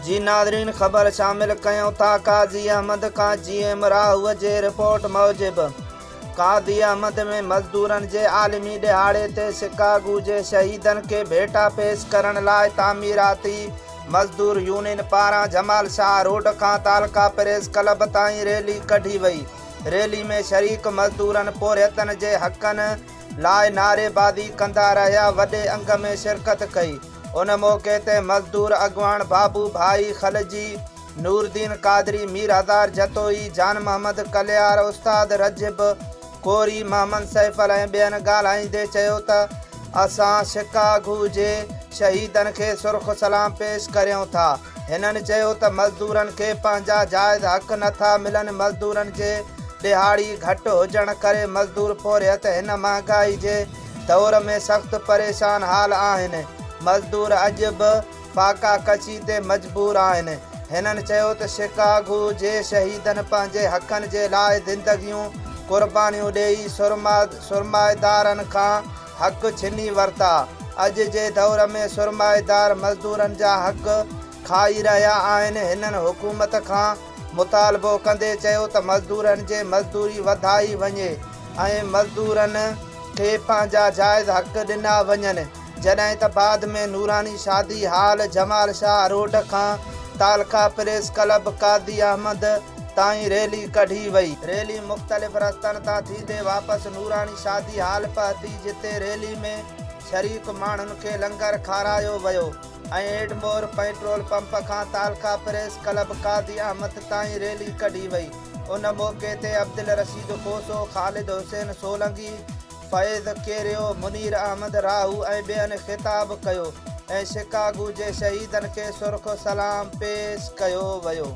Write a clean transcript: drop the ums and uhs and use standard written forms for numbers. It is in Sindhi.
جي ناظرين خبر شامل ڪيون ٿا قاضي احمد کان جي ايم راهوء جي رپورٽ موجب قاضي احمد ۾ مزدورن جي عالمي ڏهاڙي تي شڪاگو جي شهيدن کي ڀيٽا پيش ڪرڻ لاء تعميراتي مزدور يونين پاران جمال شاهه روڊ کان تعلقه پريس ڪلب تائين ريلي ڪڍي وئي ريلي ۾ شريڪ مزدورن پورهيتن جي حقن لاء نعريبازي ڪندا رهيا وڏي انگ ۾ شرڪت ڪئي. ان موقعي تي مزدور اڳواڻ بابو ڀائي خلجي، نوردين قادري، مير هزار جتوئي، جان محمد ڪليار، استاد رجب ڪوري، محمد سيفل ۽ ٻين ڳالهائيندي چيو ته اسان شڪاگو جي شهيدن کي سرخ سلام پيش ڪريون ٿا. هنن چيو ته مزدورن کي پنهنجا جائز حق نه ٿا ملن، مزدورن جي ڏهاڙي گهٽ هجڻ ڪري مزدور پورهيت هن مهانگائي جي دور ۾ سخت پريشان حال آهن، مزدور اڄ به فاقا ڪشي تي مجبور آهن. هنن چيو ته شڪاگو جي شهيدن پنهنجي حقن جي لاء زندگيون قربانيون ڏيئي سرمائيدارن کان حق ڇني ورتا، اڄ جي دور ۾ سرمائيدار مزدورن جا حق کائي رهيا آهن، هنن حڪومت کان مطالبو ڪندي چيو ته مزدورن جي مزدوري وڌائي وڃي ۽ مزدورن کي پنهنجا جائز حق ڏنا وڃن، جڏهن ته بعد ۾ نوراني شادي هال جمال شاهه روڊ کان تعلقه پريس ڪلب قاضي احمد تائين ريلي ڪڍي وئي. ريلي مختلف رستن تان ٿيندي واپس نوراني شادي هال پهتي جتي ريلي ۾ شريڪ ماڻهن کي لنگر کارايو ويو ۽ ايڊمور پيٽرول پمپ کان تعلقه پريس ڪلب قاضي احمد تائين ريلي ڪڍي وئي ان موقعي تي عبدالرشيد کوسو، خالد حسين سولنگي، فيض ڪيريو، منير احمد راهو ۽ ٻين خطاب ڪيو ۽ شڪاگو جي شهيدن کي سرخ سلام پيش ڪيو ويو.